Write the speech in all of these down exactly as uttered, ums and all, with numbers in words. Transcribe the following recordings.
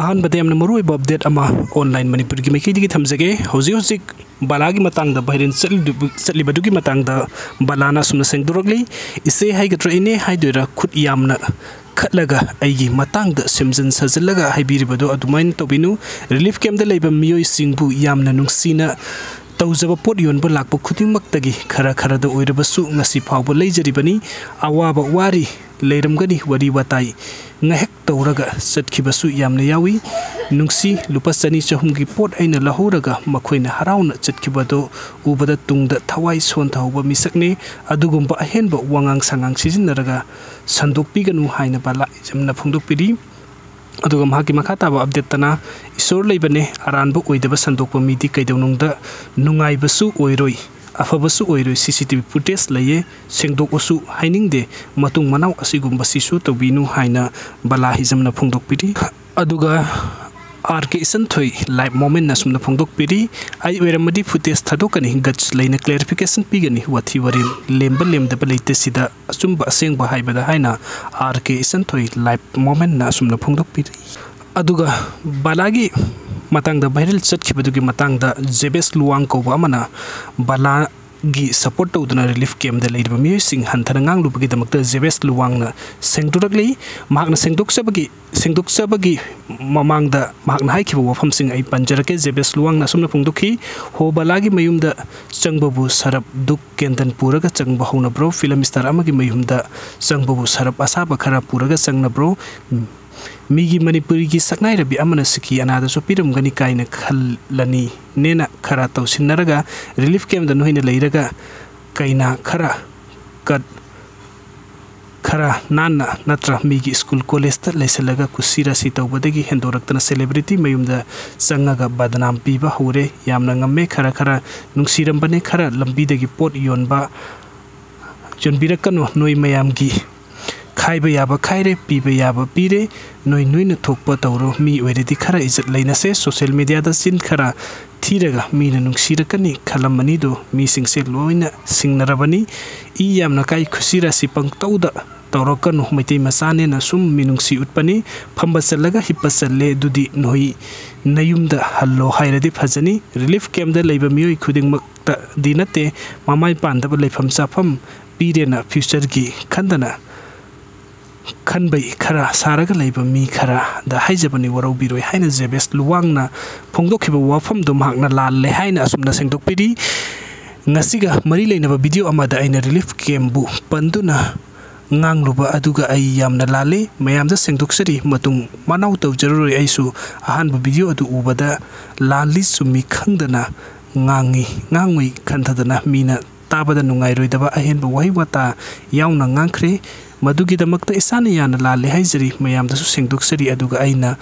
ꯑꯍꯥꯟꯕꯗ ꯌꯥꯝꯅ ꯃꯔꯨꯑꯣꯏꯕ ꯑꯞꯗꯦꯠ ꯑꯃ ꯑꯣꯟꯂꯥꯏꯟ ꯃꯅꯤꯄꯨꯔꯒꯤ ꯃꯥꯏꯀꯩꯗꯒꯤ ꯊꯝꯖꯒꯦ꯫ ꯍꯧꯖꯤꯛ ꯍꯧꯖꯤꯛ ꯕꯂꯥꯒꯤ ꯃꯇꯥꯡꯗ ꯚꯥꯏꯔꯦꯜ ꯆꯠꯂꯤꯗꯨ-, ꯆꯠꯂꯤꯕꯗꯨꯒꯤ ꯃꯇꯥꯡꯗ ꯕꯂꯥꯅ ꯑꯁꯨꯝꯅ ꯁꯦꯡꯗꯣꯔꯛꯂꯤ꯫ "ꯏꯆꯦ ꯍꯥꯏꯒꯗ꯭ꯔꯥ, ꯏꯅꯦ ꯍꯥꯏꯗꯣꯏꯔꯥ, ꯈꯨꯠ ꯌꯥꯝꯅ ꯈꯠꯂꯒ ꯑꯩꯒꯤ ꯃꯇꯥꯡꯗ ꯁꯦꯝꯖꯤꯟ ꯁꯥꯖꯤꯜꯂꯒ ꯍꯥꯏꯕꯤꯔꯤꯕꯗꯣ ꯑꯗꯨꯃꯥꯏꯅ ꯇꯧꯕꯤꯅꯨ꯫ ꯔꯤꯂꯤꯐ ꯀꯦꯝꯞꯇ ꯂꯩꯕ ꯃꯤꯑꯣꯏꯁꯤꯡꯕꯨ ꯌꯥꯝꯅ ꯅꯨꯡꯁꯤꯅ ꯇꯧꯖꯕ ꯄꯣꯠ ꯌꯣꯟꯕ ꯂꯥꯛꯄ ꯈꯨꯗꯤꯡꯃꯛꯇꯒꯤ ꯈꯔ ꯈꯔꯗ ꯑꯣꯏꯔꯕꯁꯨ ꯉꯁꯤ ꯐꯥꯎꯕ ꯂꯩꯖꯔꯤꯕꯅꯤ꯫ ꯑꯋꯥꯕ ꯋꯥꯔꯤ ꯂꯩꯔꯝꯒꯅꯤ, ꯋꯥꯔꯤ ꯋꯥꯇꯥꯏ ꯉꯥꯏꯍꯥꯛ ꯇꯧꯔꯒ ꯆꯠꯈꯤꯕꯁꯨ ꯌꯥꯝꯅ ꯌꯥꯎꯏ꯫ ꯅꯨꯡꯁꯤ, ꯂꯨꯄꯥ ꯆꯅꯤ ꯆꯍꯨꯝꯒꯤ ꯄꯣꯠ ꯑꯩꯅ ꯂꯧꯍꯧꯔꯒ ꯃꯈꯣꯏꯅ ꯍꯔꯥꯎꯅ ꯆꯠꯈꯤꯕꯗꯣ ꯎꯕꯗ ꯇꯨꯡꯗ ꯊꯋꯥꯏ ꯁꯣꯟꯊꯍꯧꯕ ꯃꯤꯁꯛꯅꯤ꯫ ꯑꯗꯨꯒꯨꯝꯕ ꯑꯍꯦꯟꯕ ꯋꯥꯉꯥꯡ ꯁꯉꯥꯡ ꯁꯤꯖꯤꯟꯅꯔꯒ ꯁꯟꯗꯣꯛꯄꯤꯒꯅꯨ" ꯍꯥꯏꯅ ꯕꯂꯥ ꯍꯤꯖꯝꯅ ꯐꯣꯡꯗꯣꯛꯄꯤꯔꯤ꯫ ꯑꯗꯨꯒ ꯃꯍꯥꯛꯀꯤ ꯃꯈꯥ ꯇꯥꯕ ꯑꯞꯗꯦꯠꯇꯅ, "ꯏꯁꯣꯔ ꯂꯩꯕꯅꯦ, ꯑꯔꯥꯟꯕ ꯑꯣꯏꯗꯕ ꯁꯟꯗꯣꯛꯄ ꯃꯤꯗꯤ ꯀꯩꯗꯧꯅꯨꯡꯗ ꯅꯨꯡꯉꯥꯏꯕꯁꯨ ꯑꯣꯏꯔꯣꯏ, ꯑꯐꯕꯁꯨ ꯑꯣꯏꯔꯣꯏ꯫ ꯁꯤ ꯁꯤ ꯇꯤ ꯚꯤ ꯐꯨꯇꯦꯖ ꯂꯩꯌꯦ, ꯁꯦꯡꯗꯣꯛꯑꯁꯨ ꯍꯥꯏꯅꯤꯡꯗꯦ, ꯃꯇꯨꯡ ꯃꯅꯥꯎ ꯑꯁꯤꯒꯨꯝꯕꯁꯤꯁꯨ ꯇꯧꯕꯤꯅꯨ" ꯍꯥꯏꯅ ꯕꯂꯥ ꯍꯤꯖꯝꯅ ꯐꯣꯡꯗꯣꯛꯄꯤꯔꯤ꯫ ꯑꯗꯨꯒ ꯑꯥꯔ ꯀꯦ ꯏꯆꯟꯊꯣꯏ ꯂꯥꯏꯐ ꯃꯣꯃꯦꯟꯅ ꯑꯁꯨꯝꯅ ꯐꯣꯡꯗꯣꯛꯄꯤꯔꯤ, "ꯑꯩ ꯑꯣꯏꯔꯝꯃꯗꯤ ꯐꯨꯇꯦꯖ ꯊꯥꯗꯣꯛꯀꯅꯤ, ꯒꯠꯁ ꯂꯩꯅ ꯀ꯭ꯂꯦꯔꯤꯐꯤꯀꯦꯁꯟ ꯄꯤꯒꯅꯤ, ꯋꯥꯊꯤ ꯋꯥꯔꯦꯝ ꯂꯦꯝꯕ ꯂꯦꯝꯗꯕ ꯂꯩꯇꯦ, ꯁꯤꯗ ꯑꯆꯨꯝꯕ ꯑꯁꯦꯡꯕ ꯍꯥꯏꯕꯗ" ꯍꯥꯏꯅ ꯑꯥꯔ ꯀꯦ ꯏꯆꯟꯊꯣꯏ ꯂꯥꯏꯐ ꯃꯣꯃꯦꯟꯅ ꯑꯁꯨꯝꯅ ꯐꯣꯡꯗꯣꯛꯄꯤꯔꯤ꯫ ꯑꯗꯨꯒ ꯕꯂꯥꯒꯤ ꯃꯇꯥꯡꯗ ꯚꯥꯏꯔꯦꯜ ꯆꯠꯈꯤꯕꯗꯨꯒꯤ ꯃꯇꯥꯡꯗ ꯖꯦꯕꯦꯁ ꯂꯨꯋꯥꯡ ꯀꯧꯕ ꯑꯃꯅ ꯕꯂꯥꯒꯤ ꯁꯄꯣꯔꯠ ꯇꯧꯗꯨꯅ ꯔꯤꯂꯤꯐ ꯀꯦꯝꯞꯇ ꯂꯩꯔꯤꯕ ꯃꯤꯑꯣꯏꯁꯤꯡ ꯍꯟꯊꯅ ꯉꯥꯡꯂꯨꯕꯒꯤꯗꯃꯛꯇ ꯖꯦꯕꯦꯁ ꯂꯨꯋꯥꯡꯅ ꯁꯦꯡꯗꯣꯔꯛꯂꯤ꯫ ꯃꯍꯥꯛꯅ ꯁꯦꯡꯗꯣꯛꯆꯕꯒꯤ, ꯁꯦꯡꯗꯣꯛꯆꯕꯒꯤ ꯃꯃꯥꯡꯗ ꯃꯍꯥꯛꯅ ꯍꯥꯏꯈꯤꯕ ꯋꯥꯐꯝꯁꯤꯡ ꯑꯩ ꯄꯟꯖꯔꯛꯀꯦ꯫ ꯖꯦꯕꯦꯁ ꯂꯨꯋꯥꯡꯅ ꯑꯁꯨꯝꯅ ꯐꯣꯡꯗꯣꯛꯈꯤ, "ꯍꯣ ꯕꯂꯥꯒꯤ ꯃꯌꯨꯝꯗ ꯆꯪꯕꯕꯨ ꯁꯔꯞ, ꯙꯨꯞ, ꯀꯦꯟꯗꯜ ꯄꯨꯔꯒ ꯆꯪꯕ ꯍꯧꯅꯕ꯭ꯔꯣ? ꯐꯤꯂꯝ ꯁ꯭ꯇꯥꯔ ꯑꯃꯒꯤ ꯃꯌꯨꯝꯗ ꯆꯪꯕꯕꯨ ꯁꯔꯞ ꯑꯁꯥꯕ ꯈꯔ ꯄꯨꯔꯒ ꯆꯪꯅꯕ꯭ꯔꯣ? ꯃꯤꯒꯤ ꯃꯅꯤꯄꯨꯔꯤꯒꯤ ꯁꯛꯅꯥꯏꯔꯕꯤ ꯑꯃꯅ ꯁꯤꯀꯤ ꯑꯅꯥꯗꯁꯨ ꯄꯤꯔꯝꯒꯅꯤ ꯀꯥꯏꯅ ꯈꯜꯂꯅꯤ"ꯅꯦꯅ ꯈꯔ ꯇꯧꯁꯤꯟꯅꯔꯒ ꯔꯤꯂꯤꯐ ꯀꯦꯝꯞꯇ ꯅꯣꯏꯅ ꯂꯩꯔꯒ ꯀꯩꯅꯥ ꯈꯔ ꯀꯠ ꯈꯔ ꯅꯥꯟꯅ ꯅꯠꯇ꯭ꯔ ꯃꯤꯒꯤ ꯁ꯭ꯀꯨꯜ ꯀꯣꯂꯦꯖꯇ ꯂꯩꯁꯤꯜꯂꯒ ꯀꯨꯁꯤ ꯔꯥꯁꯤ ꯇꯧꯕꯗꯒꯤ ꯍꯦꯟꯗꯣꯔꯛꯇꯅ ꯁꯦꯂꯦꯕ꯭ꯔꯤꯇꯤ ꯃꯌꯨꯝꯗ ꯆꯪꯉꯒ ꯕꯗꯅꯥꯝ ꯄꯤꯕ ꯍꯧꯔꯦ꯫ ꯌꯥꯝꯅ ꯉꯝꯃꯦ, ꯈꯔ ꯈꯔ ꯅꯨꯡꯁꯤꯔꯝꯕꯅꯦ, ꯈꯔ ꯂꯝꯕꯤꯗꯒꯤ ꯄꯣꯠ ꯌꯣꯟꯕ ꯌꯣꯟꯕꯤꯔꯛꯀꯅꯨ, ꯅꯣꯏ ꯃꯌꯥꯝꯒꯤ ꯈꯥꯏꯕ ꯌꯥꯕ ꯈꯥꯏꯔꯦ, ꯄꯤꯕ ꯌꯥꯕ ꯄꯤꯔꯦ, ꯅꯣꯏ ꯅꯣꯏꯅ ꯊꯣꯛꯄ ꯇꯧꯔꯣ꯫ ꯃꯤ ꯑꯣꯏꯔꯗꯤ ꯈꯔ ꯏꯖꯠ ꯂꯩꯅꯁꯦ꯫ ꯁꯣꯁꯦꯜ ꯃꯦꯗꯤꯌꯥꯗ ꯆꯤꯟ ꯈꯔ ꯊꯤꯔꯒ ꯃꯤꯅ ꯅꯨꯡꯁꯤꯔꯛꯀꯅꯤ ꯈꯜꯂꯝꯕꯅꯤꯗꯣ ꯃꯤꯁꯤꯡꯁꯦ ꯂꯣꯏꯅ ꯁꯤꯡꯅꯔꯕꯅꯤ꯫ ꯏ ꯌꯥꯝꯅ ꯀꯥꯏ, ꯈꯨꯁꯤ ꯔꯥꯁꯤ ꯄꯪꯇꯧꯗ ꯇꯧꯔꯛꯀꯅꯨ, ꯃꯩꯇꯩ ꯃꯆꯥꯅꯦꯅ ꯁꯨꯝ ꯃꯤꯅꯨꯡꯁꯤ ꯎꯠꯄꯅꯤ꯫ ꯐꯝꯕ ꯆꯠꯂꯒ ꯍꯤꯞꯄ ꯆꯠꯂꯦ, ꯑꯗꯨꯗꯤ ꯅꯣꯏ ꯅꯌꯨꯝꯗ ꯍꯜꯂꯣ ꯍꯥꯏꯔꯗꯤ ꯐꯖꯅꯤ꯫ ꯔꯤꯂꯤꯐ ꯀꯦꯝꯞꯇ ꯂꯩꯕ ꯃꯤꯑꯣꯏ ꯈꯨꯗꯤꯡꯃꯛꯇꯗꯤ ꯅꯠꯇꯦ, ꯃꯃꯥꯏ ꯄꯥꯟꯗꯕ ꯂꯩꯐꯝ ꯆꯥꯐꯝ ꯄꯤꯔꯦꯅ ꯐ꯭ꯌꯨꯆꯔꯒꯤ ꯈꯟꯗꯅ ꯈꯟꯕꯩ ꯈꯔ ꯁꯥꯔꯒ ꯂꯩꯕ ꯃꯤ ꯈꯔꯗ ꯍꯥꯏꯖꯕꯅꯤ, ꯋꯥꯔꯧꯕꯤꯔꯣꯏ ꯍꯥꯏꯅ ꯖꯦꯕꯦꯁ ꯂꯨꯋꯥꯡꯅ ꯐꯣꯡꯗꯣꯛꯈꯤꯕ ꯋꯥꯐꯝꯗꯨ ꯃꯍꯥꯛꯅ ꯂꯥꯜꯂꯦ ꯍꯥꯏꯅ ꯑꯁꯨꯝꯅ ꯁꯦꯡꯗꯣꯛꯄꯤꯔꯤ꯫ ꯉꯁꯤꯒ ꯃꯔꯤ ꯂꯩꯅꯕ ꯚꯤꯗꯤꯑꯣ ꯑꯃꯗ ꯑꯩꯅ ꯔꯤꯂꯤꯐ ꯀꯦꯝꯞꯕꯨ ꯄꯟꯗꯨꯅ ꯉꯥꯡꯂꯨꯕ ꯑꯗꯨꯒ ꯑꯩ ꯌꯥꯝꯅ ꯂꯥꯜꯂꯤ꯫ ꯃꯌꯥꯝꯗ ꯁꯦꯡꯗꯣꯛꯆꯔꯤ, ꯃꯇꯨꯡ ꯃꯅꯥꯎ ꯇꯧꯖꯔꯔꯣꯏ꯫ ꯑꯩꯁꯨ ꯑꯍꯥꯟꯕ ꯚꯤꯗꯤꯑꯣ ꯑꯗꯨ ꯎꯕꯗ ꯂꯥꯜꯂꯤ ꯆꯨꯝꯃꯤ ꯈꯪꯗꯅ ꯉꯥꯡꯉꯤ, ꯉꯥꯡꯉꯨꯏ ꯈꯟꯊꯗꯅ ꯃꯤꯅ ꯇꯥꯕꯗ ꯅꯨꯡꯉꯥꯏꯔꯣꯏꯗꯕ ꯑꯍꯦꯟꯕ ꯋꯥꯍꯩ ꯋꯥꯇꯥ ꯌꯥꯎꯅ ꯉꯥꯡꯈ꯭ꯔꯦ꯫ ꯃꯗꯨꯒꯤꯗꯃꯛꯇ ꯏꯁꯥꯅ ꯌꯥꯝꯅ ꯂꯥꯜꯂꯦ ꯍꯥꯏꯖꯔꯤ, ꯃꯌꯥꯝꯗꯁꯨ ꯁꯦꯡꯗꯣꯛꯆꯔꯤ꯫ ꯑꯗꯨꯒ ꯑꯩꯅ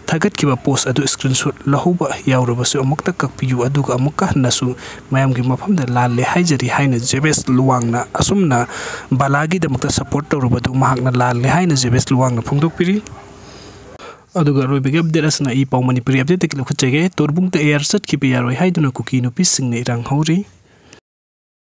ꯊꯥꯒꯠꯈꯤꯕ ꯄꯣꯁ ꯑꯗꯨ ꯁ꯭ꯀ꯭ꯔꯤꯟꯁꯣꯠ ꯂꯧꯍꯧꯕ ꯌꯥꯎꯔꯕꯁꯨ ꯑꯃꯨꯛꯇ ꯀꯛꯄꯤꯌꯨ, ꯑꯗꯨꯒ ꯑꯃꯨꯛꯀ ꯍꯟꯅꯁꯨ ꯃꯌꯥꯝꯒꯤ ꯃꯐꯝꯗ ꯂꯥꯜꯂꯦ ꯍꯥꯏꯖꯔꯤ ꯍꯥꯏꯅ ꯖꯦꯕꯦꯁ ꯂꯨꯋꯥꯡꯅ ꯑꯁꯨꯝꯅ ꯕꯂꯥꯒꯤꯗꯃꯛꯇ ꯁꯄꯣꯔꯠ ꯇꯧꯔꯨꯕꯗꯨ ꯃꯍꯥꯛꯅ ꯂꯥꯜꯂꯦ ꯍꯥꯏꯅ ꯖꯦꯕꯦꯁ ꯂꯨꯋꯥꯡꯅ ꯐꯣꯡꯗꯣꯛꯄꯤꯔꯤ꯫ ꯑꯗꯨꯒ ꯑꯔꯣꯏꯕꯒꯤ ꯑꯞꯗꯦꯠ ꯑꯁꯤꯅ ꯏ ꯄꯥꯎ ꯃꯅꯤꯄꯨꯔꯤ ꯑꯞꯗꯦꯠꯇꯒꯤ ꯂꯧꯈꯠꯆꯒꯦ꯫ ꯇꯣꯔꯕꯨꯡꯗ ꯑꯦꯌꯥꯔ ꯆꯠꯈꯤꯕ ꯌꯥꯔꯣꯏ ꯍꯥꯏꯗꯨꯅ ꯀꯨꯀꯤ ꯅꯨꯄꯤꯁꯤꯡꯅ ꯏꯔꯥꯡ ꯍꯧꯔꯤ꯫